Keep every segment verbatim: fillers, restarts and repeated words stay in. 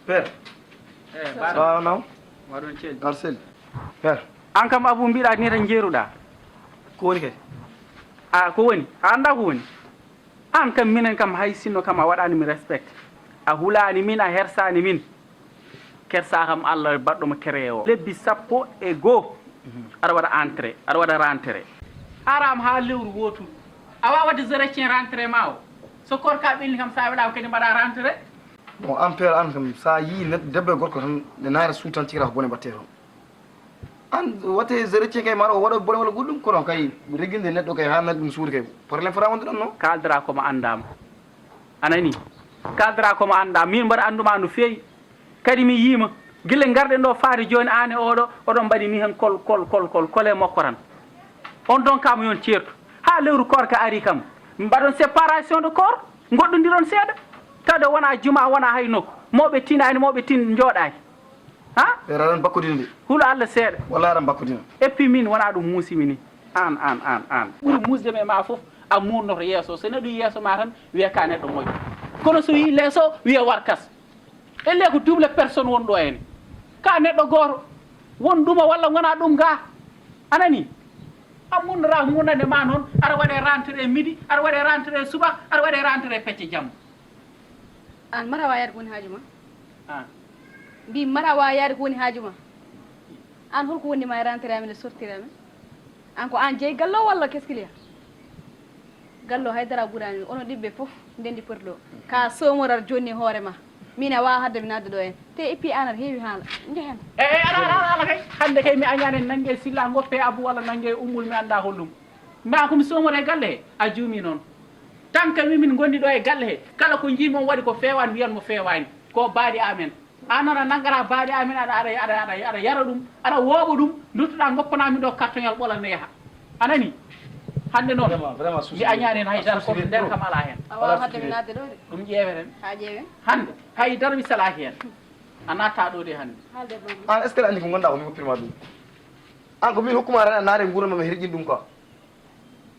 Père. Eh, Bara. Salaam. Waɗon ceeɗi. Arsel. Père. An kam, Abu, mbiɗa ni tan njeeruɗa. Ko woni kay? A, ko woni? A annda ko woni? An kam, minen kam, hay sinno kam a waɗani mi respect. A hulani min, a hersani min. Kersa kam Allah baɗɗo mo créé o. Lebbi sappo e goo. Aɗa waɗa entrée, aɗa waɗa rentrée. Araama haa lewru wootu. A waawaa waɗde zéro tien rentrée ma o. So koor ka ɓenni kam, so a weɗaama kadi mbaɗa rentrée. Bon, an père, an kam, so a yii neɗɗo, debbo e gorko tan, ne naata suutantiraa ko bone mbaɗtee toon. An wate zéro tien kay, maro o waɗa bone walla goɗɗum, kono kay, regginde neɗɗo kay, haa nani ɗum suuɗi kay, problème fota wonde ɗon, non? Kaaldara ko mo anndaama. A nani? Kaaldara ko mo anndaa. Min mbaɗa annduma no feewi. Kadi mi yiima, gila ngarɗen ɗo faade jooni, aan e oɗo, oɗon mbaɗi ni hen kol, kol, kol, kol, kol e makko tan. On donkaama yon ceertu. Haa lewru koorka ari kam, mbaɗon séparation de corps, ngoɗɗondiron seeɗa. Tawde wonaa juma, wonaa hay nokku. Mawɓe tinaani, mawɓe tin njooɗaaki. Ha? Ɓe aran bakkodina de. Hulu Allah seeɗa. Walla aran bakkodina. Et puis min wonaa ɗum muusimi ni. Aan, aan, aan, aan. Ɓuri muusde mi e ma fof, a muurnoto yeeso. So neɗɗo yeeso ma tan, wiya ka neɗɗo moƴƴo. Kono so yii leeso, wiya warkas. Elle ko double personne won ɗo henne. Ka neɗɗo gooto, won ɗuma walla wona ɗum ga. A nani? A muurnora muurnande ma noon, aɗa waɗe rentrée midi, aɗa waɗe rentrée subaka, aɗa waɗe rentrée pecce jamma. Aan mbaɗa waawi yaade ko woni haaju ma? Aan. Mbi mbaɗa waawi yaade ko woni haaju ma? Aan holko woni ma e rentrée amen e sortie amen? Aan ko aan jeyi galle o walla qu'est-ce qu'il y a? Galle o haydara ɓuraani, onon ɗiɗi ɓe fof ndenndi poti ɗo. Ka soomorata jooni e hoore ma. Min a waawa hadde mi naatde ɗo en. Te et puis aan aɗa heewi haala. Njehen. E, e, ala, ala, ala, ala kay. Hannde kay mi añaani nannge Silla ngoppe Abu walla nannge Ummul mi annda hollum. Ma ko mi soomore galle he, a juumi noon. Tan ka min ngondi ɗo e galle he, kala ko njiimi on waɗi ko feewaani, mbiyan mo feewaani. Ko baali amen. Aan noon a nanngata baali amen, aɗa, aɗa, aɗa, aɗa, aɗa yara ɗum, aɗa wooɓa ɗum, nduttoɗaa ngoppanaa min ɗo kartoñal ɓolal ne yaha. A nani? Hannde noon, vraiment, vraiment, mi añaani heen hay dara, kono nder kam alaa heen. A waawaa hadde mi naatde ɗo de. Ɗum ƴeeweten. Haa ƴeewen. Hannde, hay dara mi salaaki heen. A naattaa ɗo de hannde. Haalde e boy. Aan, est-ce que aɗa anndi ko ngonɗaa ko mi hokkirma ɗum? Aan, ko min hokkuma tan a naare nguurndam am, mi herƴin ɗum quoi.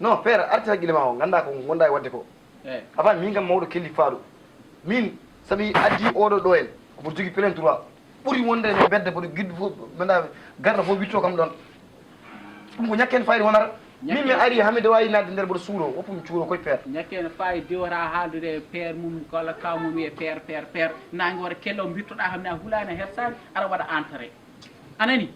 Non, père, artir hakkille ma o, ngannda ko ngonɗaa e waɗde ko. Eey. Avant, min kam mawɗo kelli faaɗo. Min, so mi addi oɗo ɗo en, ko mboɗo jogii plein droit. Ɓuri wonde e mbedda, mboɗo giɗɗo fof, mbeɗa garɗo fof witto kam ɗon. Ɗum ko ñakken fayde wonata. Min mi ari haa mi wawi naatde nder mboɗo suuro, woppu mi cuuro koye père. Ñakken fayde diwata haaldude e père mum, walla kaw mum wiye père, père, père. Naange wota kello mbittoɗaa kam ne a hulaani a hersaani, aɗa waɗa entrée. A nani?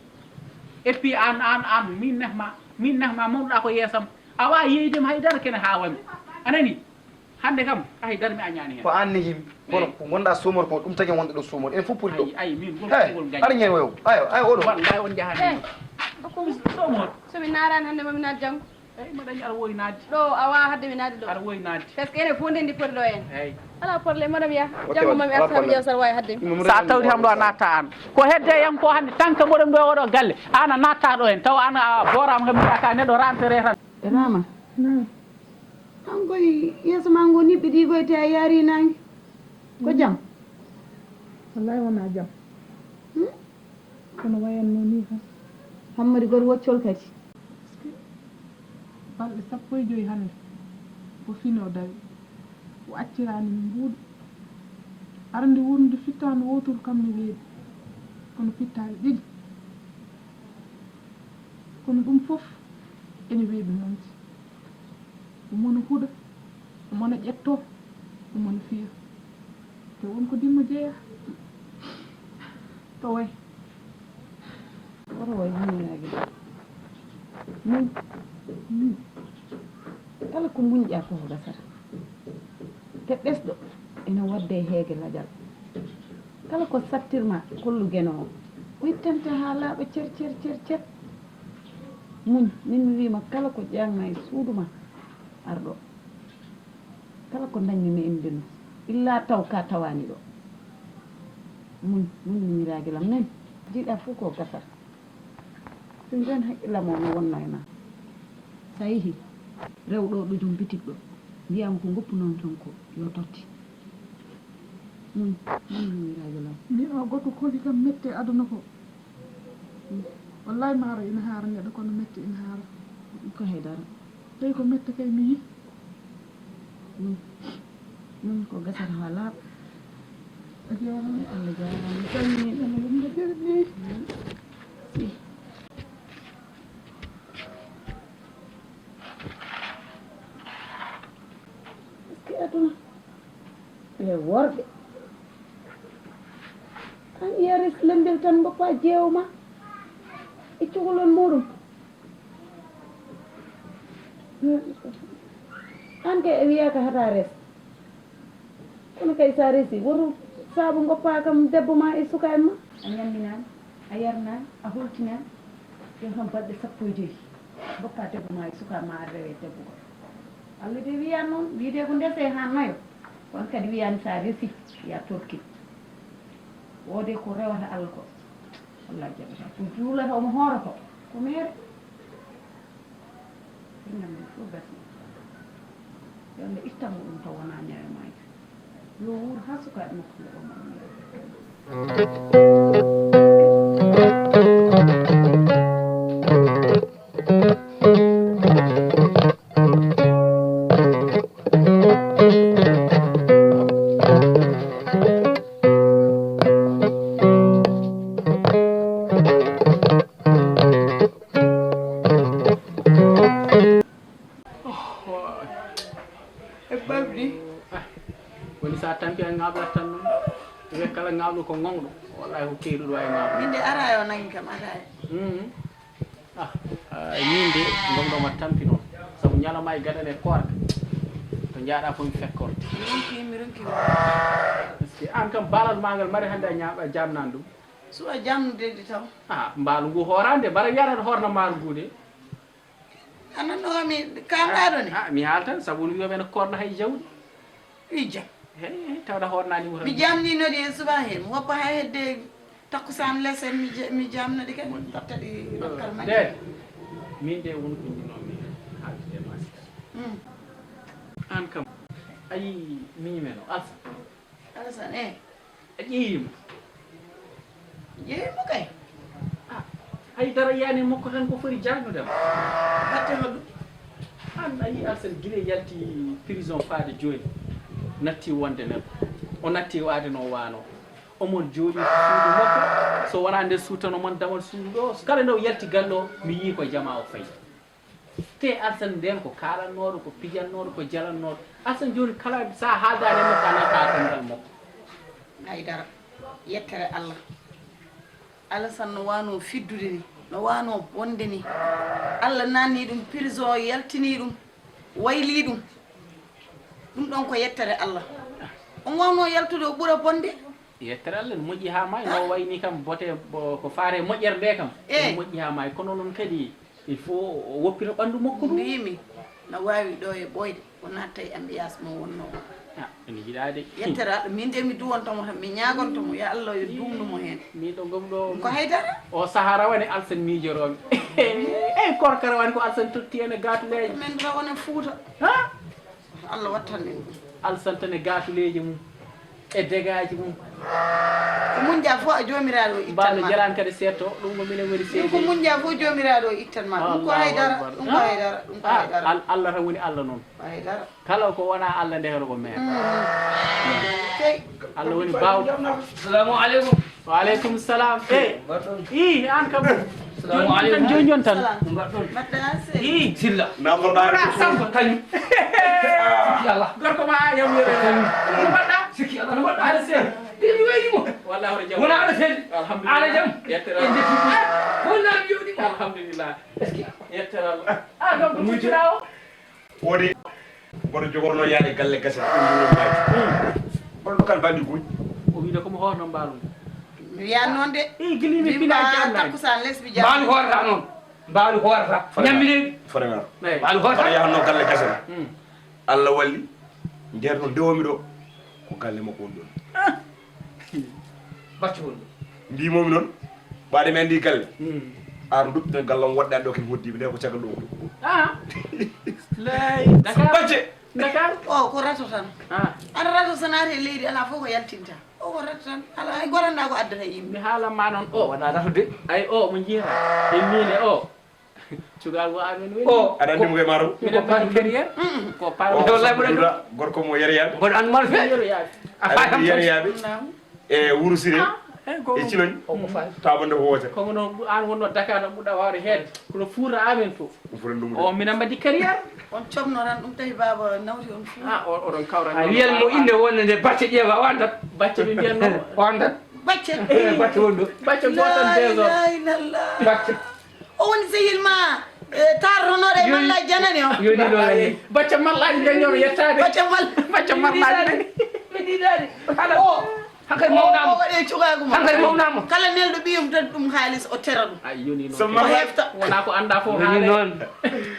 Et puis aan, aan, aan, min nehma, min nehma mawɗa ko yeesam. A wawa yeeyde mi haydara kene haawami. A nani? Hannde kam, haydara mi añaani heen. Ko aan nehimi, kono ko ngonɗaa soomor ko, ɗum tagi wonde ɗo soomor. En fof poti ɗo. Ayi, ayi, min gol. Hey, kongol ngañ. Aɗa ñeewa yo. Ayo, ayo, oɗo. Wallahi on jahan. Hey, ko soomor. So mi naaraani hannde, ma mi naat janngo. Eyi, mbaɗa anndi aɗa wowi naatde. Ɗo, a waawaa haɗde mi naatde ɗo. Aɗa wowi naatde. Parce que enen fof ndenndi poti ɗo en. Eyi. Alaa problème, madame Yah. Ok, janngo ma mi alaa arta mi problème. Ƴeew sara waawi haɗde mi. Sa tawti kam ɗo a natta aan. Ko hedde yam ko hannde, tan ka mboɗon ɗo e oɗo galle. Aan a natta ɗo en. Taw aan a booraama kam mbiɗa ka neɗɗo rentré tan. Rama. Naam. An koy yeeso ma ngo niɓɓiɗi koy te a yaari naange. Ko jam? Wallahi wona jam. Hmm? Kono wayanno ni tan. Hammadi goto woccol kadi. Parce que balɗe sappo e joyi hannde o fino dawi. O accirani mi mbuuɗi. Arande wonde fittaandu wooturu kam ne weeɓi, kono pittaali ɗiɗi. Kono ɗum fof ene weeɓi moƴƴi. Omo no huɗa, omo no ƴetto, omo no fiya. Te won ko dimmo jeeya. To way. Oto way muññaagi. Muñ. Muñ. Kala ko muñƴa ko gasata. Te ɓesɗo ene wadde e heege lajal. Kala ko sattirma, kollu genoowo. O ittante haa laaɓa cer, cer, cer, cer. Muñ, min mi wiima kala ko ƴaŋna e suudu ma, arɗo. Kala ko dañmi mi emdino. Illa taw ka tawani ɗo. Muñ, muñ miñiraaji lam nen. Jiiɗa fof ko gasata. Ɗum tan haqqillam o no wonno e ma. So a yehi, rew ɗo ɗo jom bitik ɗo, mbiyaama ko ngoppunoon toon ko yo totti. Muñ, muñ miñiraajo lam. Min o gorko koli kam mette aduna ko. Wallahi maaro ina haara neɗɗo kono mette ina haara. Ko hay dara. Tawi ko mette kay mi yi. Ɗum, ɗum ko gasata haa laaɓa. A jaaraama. Allah jaaraama. Mi salminii ɓe no yumma jere ni. Si. Est-ce que aduna? E worɓe. An yaris lembel tan ngoppa jeewo ma. E cukalon muɗum. An kay a wiyaaka hata res. Kono kay sa resi, woto saabu ngoppa kam debbo ma e suka en ma. A ñamminaan, a yarnaan, a holtinaan, yo kam balɗe sappo e joyi. Ngoppa debbo ma e suka ma ar rewe debbo ko. Allah de wiya noon, wiide ko ndese ha nayo. Kono kadi wiyani sa resi, ya torki. Wode ko rewata Allah ko. Allah jaɓata. Ko juulata omo hoorata. Ko mere. Ɗum ɗo fof gasni. Yo Allah ittan mo ɗum taw wonaa ñawe maaji. Yo wuur haa sukaaɓe makko ɓe ɗon. E babdi. Ah, woni sa tampi a ŋaaɓlat tan noon. Ɓe kala ŋaaɓɗo ko ŋoŋɗo. Wallahi ko keeruɗo wawi ŋaaɓɗo. Min de ara yo nangi kam, ara yo. Mhm. Ah, ah, min de gonɗo ma tampi noon. Sabu ñalawma e gaɗane koorka. To njaaɗa fof mi fekkorto. Mi ronki, mi ronki. Parce que an kam baalal ma ngal mari hannde a ñaaɓa, a jamnani ɗum. Suwa jamnude de taw. Ah, mbaalu ngu hoorande, bara wiyata hoorna maalu ngu de. A nanno kam mi kaanɗa ɗo ne? Ah, mi haaltan, sabu no wiyoɓe no koorna hay jawdi. Wi jam. Hey, hey, tawɗa hoornani mo tan. Mi jamnino ɗi e suba he, mi woppa hay hedde takkusaan lesen mi ja-, mi jamno ɗi kadi. Moƴƴi. Totta ɗi dokkar majje. De, min de won ko jinnomi haalde e ma sika. Hmm. An kam, a yii miñi men o, Alsa. Alasan, eh. A ƴeewi mo? Ƴeewi mo kay. Ah, haydara yani makko tan ko foti jaajnude ma. Batte hoɗum? An a yii Alsan gila yalti prison faade jooni. Natti wonde nen. O natti waade no waano. Omon jooɗi suudu makko. So wonaa nder suudu tan omon damal suudu ɗo. Kala nde o yalti galle o, mi yii ko jamaa o fayi. Te Alsan nden ko kaalannooɗo, ko pijannooɗo, ko jalannooɗo. Alsan jooni kala sa haaldaani e makko, a nantaa ɗemngal makko. Haydara, yettere Allah. Alasan no waano fiddude ni, no waano bonde ni. Allah nanni ɗum prison, yaltini ɗum, wayli ɗum. Ɗum ɗon ko yettere Allah. On waawno yaltude o ɓura bonde? Yettere Allah, no moƴƴi haa maayi, no wayni kam bote, bo-, ko faare moƴƴere nde kam. Eh. No moƴƴi haa maayi, kono noon kadi, il faut o woppita ɓanndu makko ɗum. Mbimi, na waawi ɗo e ɓooyde, o naatta e ambiance mo wonno o. Ah, ene yiɗaa de. Yettere Allah, min de mi duwonto mo tan, mi ñaagonto mo, ya Allah yo duumnu mo heen. Min ɗo ngom ɗo. Ko haydara? O sahaa rawane Alsan miijoroomi. Ey, korka rawane ko Alsan totti en e gaatuleeje. Men rawane Fuuta. Ha? Allah wattan en ɗum. Alsan tan e gaatuleeje mum, e degaaji mum. Ko mum Muñjaa fof a joomiraaɗo o ittan ma. Mbaalo jaraan kadi seetto, ɗum ko minen woni seede. Ɗum ko muñjaa fof joomiraaɗo o ittan ma. Ɗum ko haydara, ɗum ko haydara, ɗum ko haydara. Al-, Allah tan woni Allah noon. Ko haydara. Kala ko wonaa Allah ndekete ko meer. Sey. Allah woni baawɗo. Assalamu aleykum. Wa aleykum salam. Eh. Mbaɗɗon. Ii, aan kam. Assalamu aleykum. Jooni jooni tan. Salam. Mbaɗɗon. Mbaɗɗa sey. Ii. Silla. Namorɗa. Mbaɗɗa Samba. Kañum. Sikki Allah. Gorko ma yam yere. Kañum. No mbaɗɗa? Sikki Allah. No mbaɗɗa? Aɗa sey. Ɗe mi wayni mo. Wallahi hoto jam. Wona aɗa sey. Alhamdulillah. Aɗa jam. Yettere Allah. Ko woni aɗa jooɗi mo. Alhamdulillah. Est-ce que. Yettere Allah. Ah, donc, ɗum muccira o. Woni mboɗo jogorno yaade galle gase ɗum ɗum maaji. Kono ɗo kan bandi guuji. O wiide ko mo hoorno mbaalu nde. Mi wiyan noon de. I gili mi pina jamna. Takkusaan lesbi jamna. Mbaalu hoorata noon. Mbaalu hoorata. Ñamminee. Frère. Mbaalu hoorata. Mboɗo yahanno galle gase. Allah walli. Nder no ndewmi ɗo. Ko galle makko woni ɗon. Bacco woni ɗo. Mbimomi noon, ɓaade mi anndi galle. Ar duppiten gallam woɗɗaani ɗo ken hoddiiɓe nde ko caggal ɗum. Ah. Lay. Dakar. Bacce. Dakar. O ko rato tan. Ah. Aɗa rato tan ari e leydi alaa fof ko yaltinta. O ko rato tan. Alaa hay goranɗa ko addata yimɓe. Mi haalan ma noon o. Wona rato de. Ay o mo njiyata. E miine o. Cukaagu amen woni. O. Aɗa anndi mo koye maaro? Minen mbaɗi carrière. Ko paaro. Wallahi mboɗo anndi. Gorko mo yere yaaɓe. Mboɗo anndi maaro feere. Yere yaaɓe. A fayi kam yere yaaɓe. E Wuro Siré. E Ciloñ. Tawa nde ko wootere. Kono noon aan wonno Dakar no ɓuɗa waawde heedde. Kono Fuuta amen fof. O minen mbaɗi carrière. On comno tan ɗum tawi baaba nawti on fof. Ah, o, oɗon kawra. A wiyat mo innde wonde nde bacce ƴeewa o anndat. Bacce ɓe mbiyatno. O anndat. Bacce. Eh, bacce woni ɗo. Bacce gooto tan deux heures. Bacce. O woni sehil ma, eh, taartonooɗo e mallaaji janani o. Yoni ɗo. Bacce mallaaji dañi o yettaade. Bacce mal-, bacce mallaaji dañi. Mi diidaani. Kala o. Hankadi mawnaama. O waɗi cukaagu ma. Hankadi mawnaama. Kala nelɗo ɓiyum tan ɗum haalis o tera ɗum. Ay, yoni noon. O hefta. Wona ko annda fof. Yoni noon.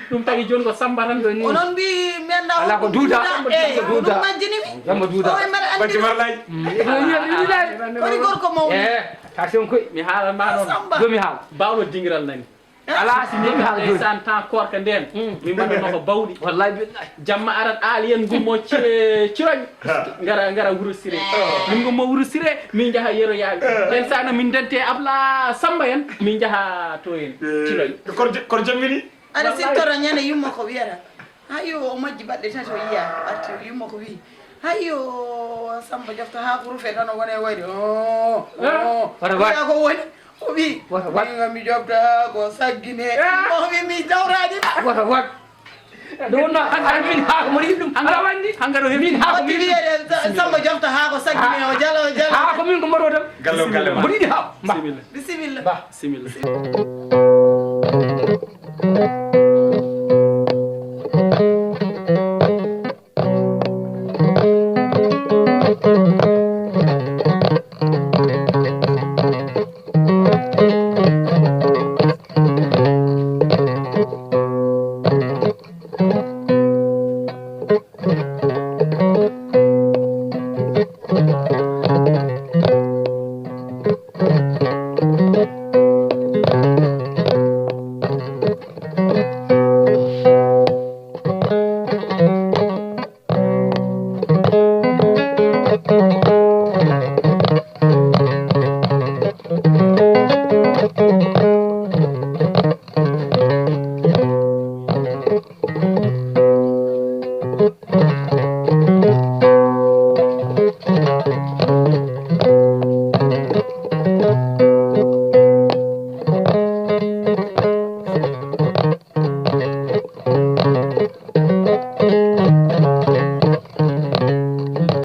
Ɗum tagi jooni ko Samba tan. Yoni. Onon mbi mi annda. Ala ko duuda. Eyi, ko duuda. Ɗum majjini mi. Samba duuda. O e mbaɗa anndi. Bacce mallaaji. Yoni, yoni, yoni. Koni gorko mawɗo. Eh. Attention koy. Mi haalan ma noon. Samba. Joomi haal. Baawɗo dingiral nani. Alaa si joomi haal joomi. Ndeysaan, temps koorka ndeen. Mm. Min mbaɗatno ko bawɗi. Wallahi billahi. Jamma aran aaliyen ngummo ci-, Ciroñ. Ngara, ngara Wuro Siré. Min ngummo Wuro Siré, min njaha Yero Yaawi. Ɓen saana min ndente Abla Samba en, min njaha to en. Eh, Ciroñ. Kono je-, kono jammini? Aɗa siftora ñande yumma ko wiyata. Haa yo o majji baɗɗe tati o yiya. Arti o yumma ko wi. Haa yo Samba Jofta haa ko rufe tan o wone wayde. Oh, oh. Wata wat. Wiya ko woni. O wi. Wata wat. Min mi jofta ko saggine. Ah. O wi mi dawrani. Wata wat. Ɗum wonno han-, han min haa ko mbaɗi ɗum. Ala wandi. Hangar o heɓi. Min haa ko watti min. Wiyede Sa-, Samba Jofta haa ko saggine o jalo, o jalo. Haa ko min ko mbaɗo tan. Galle o galle ma. Mbaɗi ɗi haa. Mba. Bisimilla. Bisimilla. Mba. Bisimilla.